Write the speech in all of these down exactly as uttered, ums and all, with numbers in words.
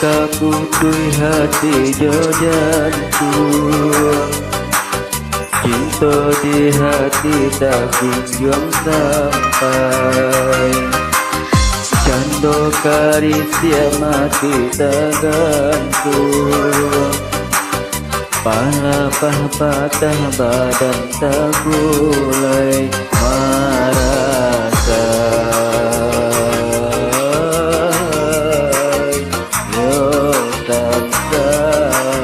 Taputuih hati jo jantuang, cinto di hati takunjuang sampai. Cando karisiak mati tagantuang, palapah patah badan tagulai marasai. Yo tansai.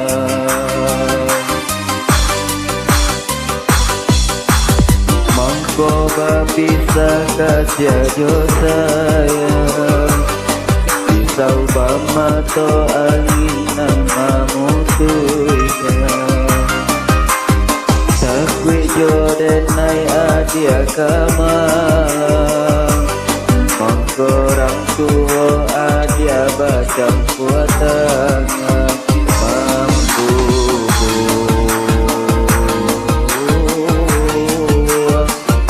Mangko bapisah kasiah jo sayang, pisau bamato angin nan mamutuihkan. Takuik jo denai adiak ka malang, mangko urang tuo adiak bacampua tangan, mambubuang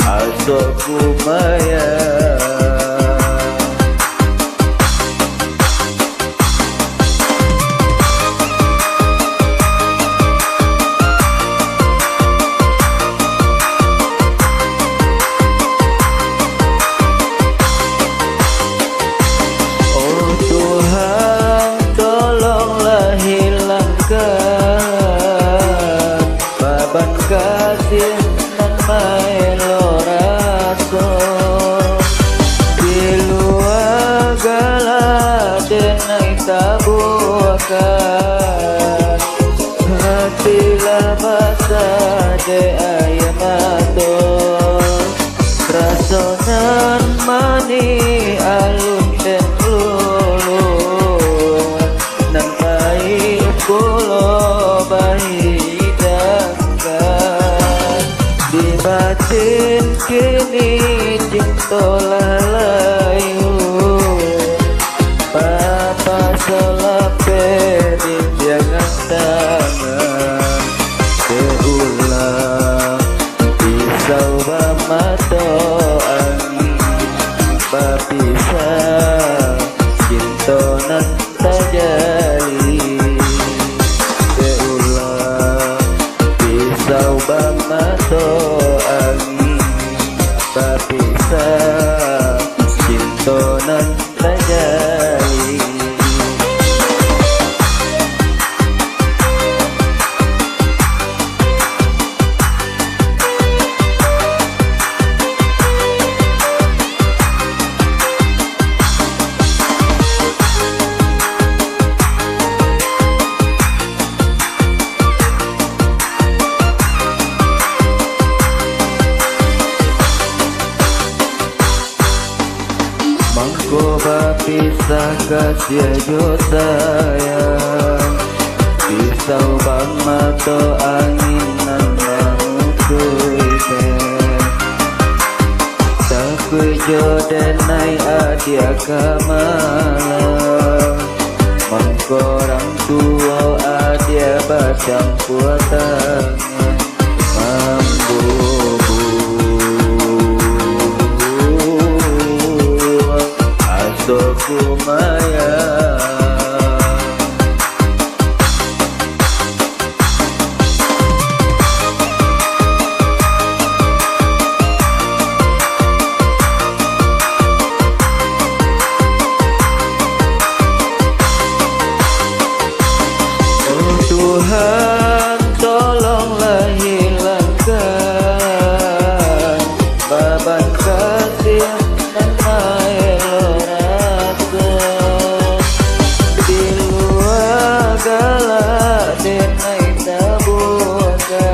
aso kumayang. Oh Tuhan, tolonglah hilangkan baban kasih nan maelo raso. Di lua galak denai tabuakan, hati lah basah dek aia mato. Raso nan manih alun den luluang, nan pahik pulo bahidangkan. Di batin kini cinto lah layu, papaso lapeh di piangan tangan. Teulang pisau bamato angin, bapisah cinto nan tajadi. Teulang pisau bamato angin, bapisah cinto nan tajadi. Mangko bapisah kasiah jo sayang, pisau bamato angin nan mamutuihkan. Takuik jo denai adiak ka malang, mangko urang tuo adiak bacampua tangan, mambubuang aso kumayang. Oh Tuhan, tolonglah hilangkan baban kasih nan maelo raso. Di lua galak denai tabuakan,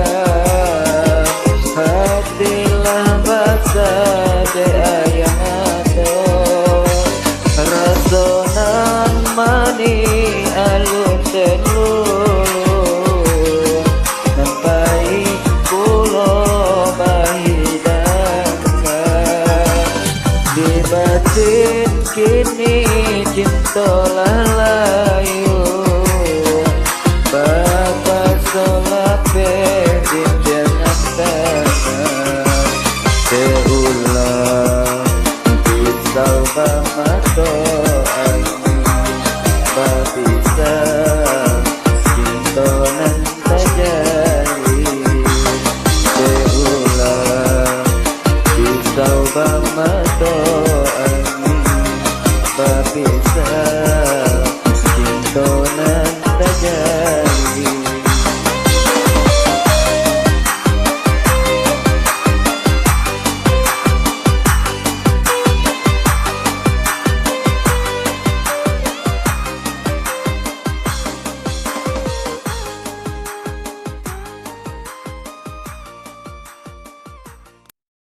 hati lah basah dek aia mato. Raso nan manih alun den luluang, nan pahik pulo bahidangkan. Di batin kini cinto